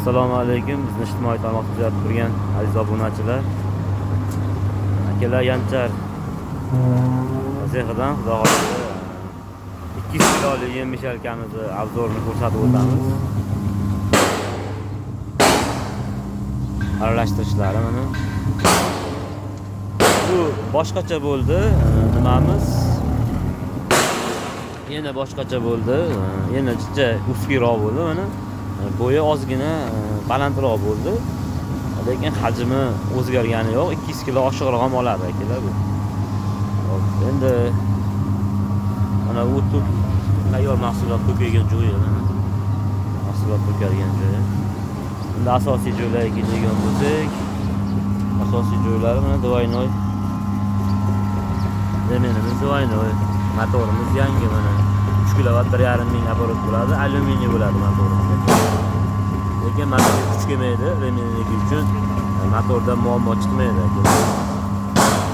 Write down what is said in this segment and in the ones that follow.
Assalomu alaykum, bizni ijtimoiy tarmoqda kuzatib turgan aziz obunachilar. Akalar, Yanchar sexidan Xudo xohlasa 200 kilolik yem mishalkamizni obzorini ko'rsatib o'tamiz. Aralashtirishlari mana. Bu boshqacha bo'ldi, nimamiz? Yana boshqacha bo'ldi, yana jicha uskiroq bo'ldi mana. Bo'yi ozgina balandroq bo'ldi. Lekin hajmi o'zgargani yo'q. 200 kilo oshiqroq ham oladi akalar bu. Hop, endi mana u tayyor mahsulot to'kaydigan joyi mana. Mahsulot to'kadigan joyi. Endi asosiy joylarga keladigan bo'lsak, asosiy joylari mana двойной. Remenimiz двойной, motorimiz yangi mana. 3 kilovat 1,5 ming оборот bo'ladi, alyuminiy bo'ladi motorimiz. Lekin motorga kuch kelmaydi, remenligi uchun motorda muammo chiqmaydi akalar.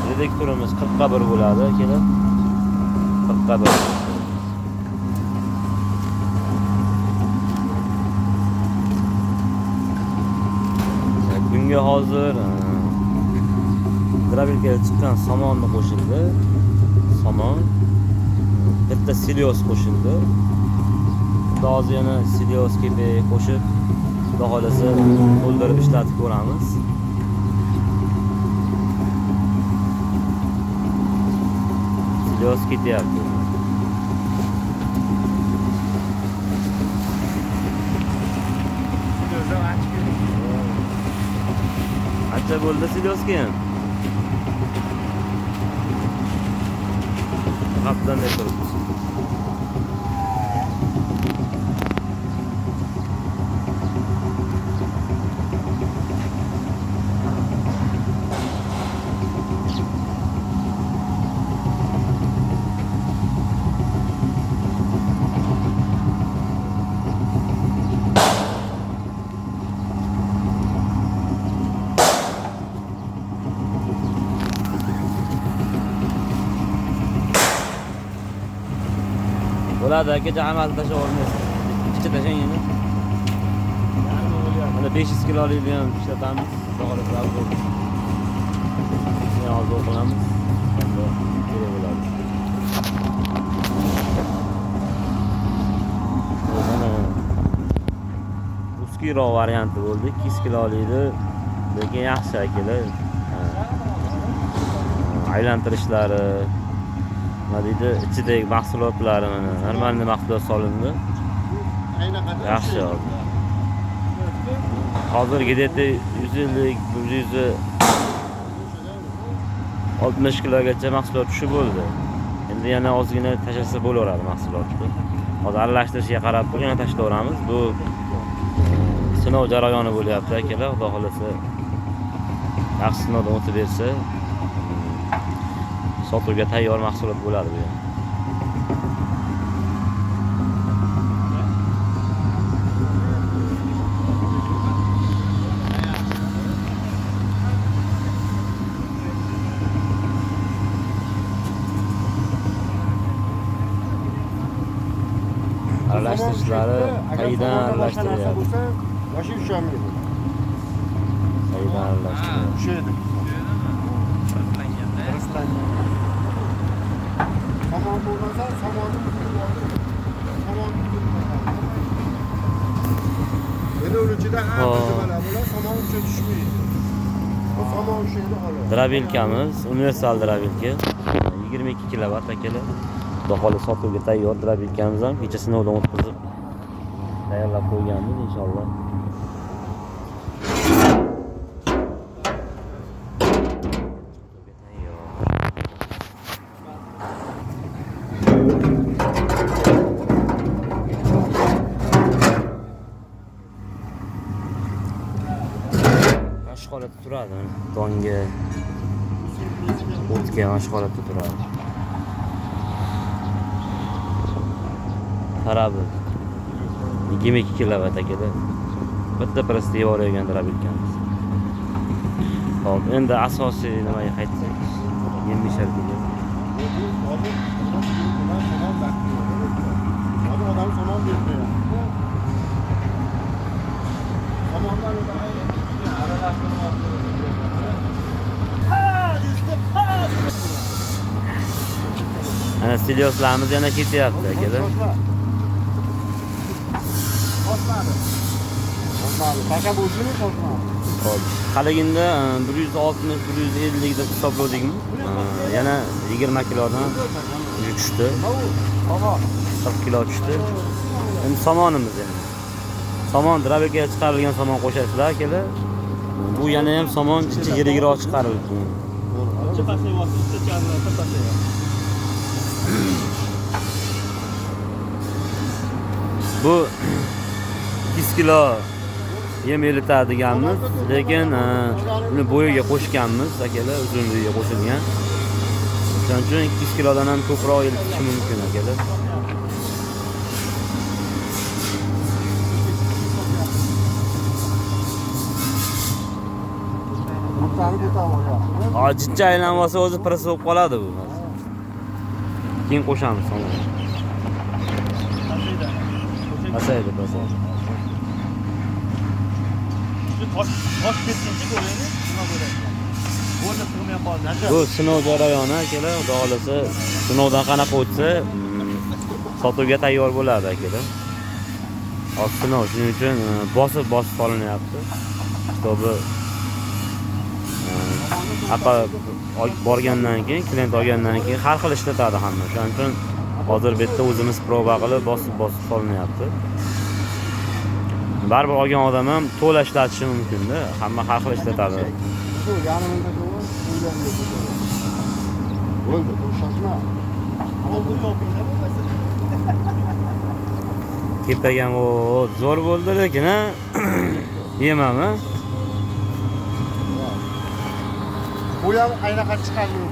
Reduktorimiz 40 ga 1 bo'ladi akalar. 40 ga 1. Bunga hozir drabilkaga chiqqan somonni qo'shildi. Somon, bitta silyos qo'shildi. Endi hozir yana silyos kepak qo'shib, Xudo xohlasa to'ldirib ishlatib ko'ramiz. Silyos ketyapti. Qancha bo'ldi silyosga ham? Haftadan beri turibmiz. Bo'ladi aka, amal tashlab olmaysiz. Ikkita tashlang endi. Mana 500 kilolikni ham ishlatamiz. Xudo xohlasa obzor. Obzor qilamiz. Endi kerak bo'ladi. Mana uskiroq varianti bo'ldi. 200 kilolikni, lekin yaxshi akalar. Aylantirishlari, nima deydi, ichidagi mahsulotlari mana normalniy mahsulot solindi. Yaxshi. Hozir где-то 150, 160 kilogacha mahsulot tushib bo'ldi. Endi yana ozgina tashlasa bo'laveradi mahsulotni. Hozir aralashtirishga qarab turib yana tashlayveramiz. Bu sinov jarayoni bo'lyapti akalar. Xudo xohlasa yaxshi sinovdan o'tib bersa, sotuvga tayyor mahsulot bo'ladi bu ham. Aralashtirishlari tagidan aralashtirilyapti. Boshi ushamaydi. Tagidan aralashtiryapti. Ushaydi. Somon bo'lmasa, somonni somon. Endi uni ichida har xil nimalar bo'ladi, somon uchun tushmaydi. Bu somon ushaydi xolos. Drabilkamiz, universal drabilka. 22 kilovat akalar. Xudo xohlasa sotuvga tayyor drabilkamiz ham kecha sinovdan o'tkazib tayyorlab qo'yganmiz inshaalloh. Mana shu holatda turadi, donga, o'tga mana shu holatda turadi. Tarabi 22 kilovat akalar. Bitta pressda yuborgan drabilkamiz. Hop, endi asosiy nimaga qaytsak, yem mishalkaga. Odam somon bermayapti. Somon Silyoslarimiz yana ketyapti akalar. Toshmadi. Toshmadi. Taka bo'lsinmi toshmadi? Hop. Haliginda 160, 150 deb hisobladikmi? Yana 20 kilodan tushdi. Somon. 40 kilo tushdi. Endi somonimiz endi. Somon drabikaga chiqarilgan somon qo'shasizlar akalar. Bu yana ham somon ichi yirikroq chiqarildi. Bu 200 kilo yem elitadiganmiz, lekin uni bo'yiga qo'shganmiz akalar, uzunligiga qo'shilgan. O'shaning uchun 200 kilodan ham ko'proq elitishi mumkin akalar. Jicha aylanib olsa o'zi pris bo'lib qoladi bu. Keyin qo'shamiz somon. Pasaydi, pasaydi. Shu tosh ketguncha ko'raylik, nima bo'ladi. Bo'ldi, sig'may qoldi. Bu sinov jarayoni akalar, Xudo xolasa sinovdan qanaqa o'tsa, sotuvga tayyor bo'ladi akalar. Hozir sinov, shuning uchun bosib solinyapti. Kitobi apa borgandan keyin, klient olgandan keyin har xil ishlatadi hamma. Shuning uchun hozir bu yerda o'zimiz proba qilib bosib solinyapti. Baribir olgan odam ham to'la ishlatishi mumkin-da. Hamma har xil ishlatadi. Shu yarimida bo'ldi, shoshma. Tepaga o zo'r bo'ldi lekin ha. Yemami? Bu ham aynaqa chiqardi.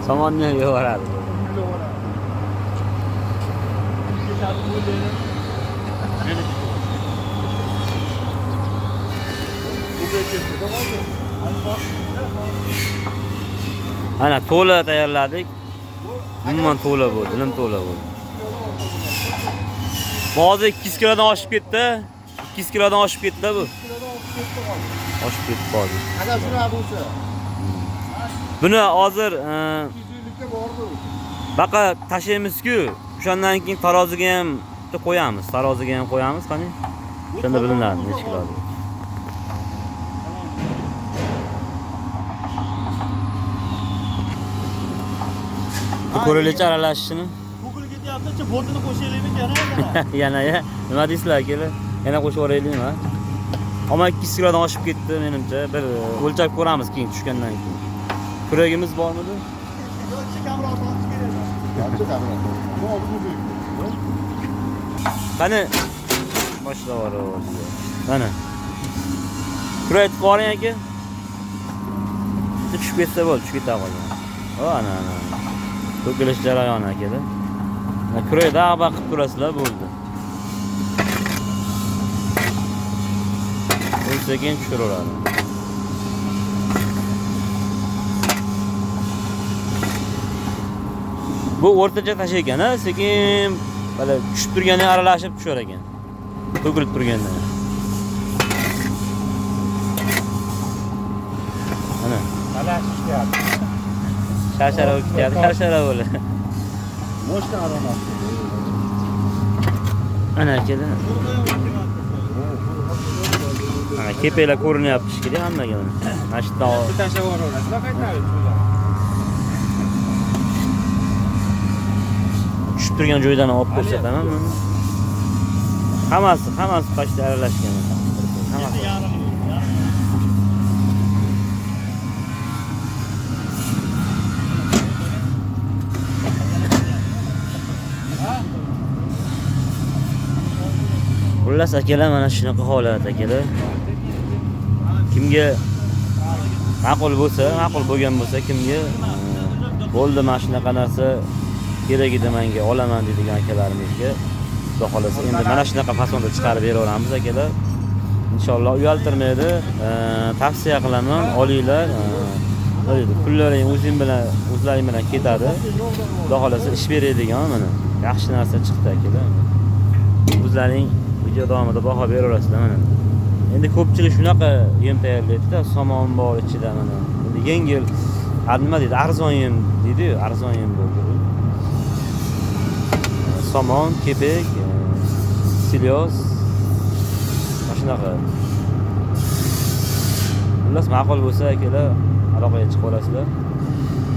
Somonni yevoradi. Ana to'la tayyorladik. Umuman to'la bo'ldi, nim to'la bo'ldi. Hozir 200 kilodan oshib ketdi. 200 kilodan oshib ketdi bu. Oshib ketdi hozir. Ana shunaqa bo'lsa. Buni hozir 250 ga bordi. Baqa tashlaymiz-ku. O'shandan keyin taroziga ham qo'yamiz. Taroziga ham qo'yamiz, qani. O'shanda bilinadi necha kilo. Ko'raylikchi aralashishini. Google ketyapti, bortini qo'shaylikmi yana? Yana ya. Nima deysizlar akalar? Yana qo'shib yuboraylikmi? Ammo 200 kilodan oshib ketdi menimcha. Bir o'lchab ko'ramiz keyin tushgandan keyin. Kuragimiz bormidi? Yo'q, kamroq olish kerak. Qani boshlab. Mana. Kurak qoring aka. Tushib ketsa bo'ldi, tushib keta qolgan. O, ana, ana. To'kilish jarayoni akalar. Mana kurakda ag'ba qilib turasizlar bo'ldi. Sekin tushiraveradi. Bu o'rtacha tash ekan, ha, sekin mana tushib turgani aralashib tushar ekan. To'kilib turganda. Mana. Aralashib ketyapti. Shashara bo'lib ketyapti, shashara bo'ladi. Moshna aralashdi. Ana akalar. Ana kepaklar ko'rinyapti shekilli hammaga mana. Mana shu yerdan tashlab yuboraverasizlar, qaytarib. Tushib turgan joydan olib ko'rsataman mana. Hammasi pashta aralashgan. Hammasi. Xullas akalar, mana shunaqa holat akalar. Kimga ma'qul bo'lsa, ma'qul bo'lgan bo'lsa, kimga bo'ldi mana shunaqa narsa kerak edi menga, olaman deydigan akalarimizga Xudo xolasa endi mana shunaqa fasonda chiqarib beraveramiz akalar. Inshaalloh uyaltirmaydi. Tavsiya qilaman, olinglar. Nima deydi, pullaring o'zing bilan, o'zlaring bilan ketadi. Xudo xolasa ish beradigan mana yaxshi narsa chiqdi akalar. O'zlaring video davomida baho beraverasizlar mana. Endi ko'pchilik shunaqa yem tayyorlaydi-da, somon bor ichida mana. Endi yengil Nima deydi, arzon yem deydi-yu, arzon yem bo'ldi bu. Somon, kepek, silyos, mana shunaqa. Xullas, ma'qul bo'lsa, akalar, aloqaga chiqib olasizlar.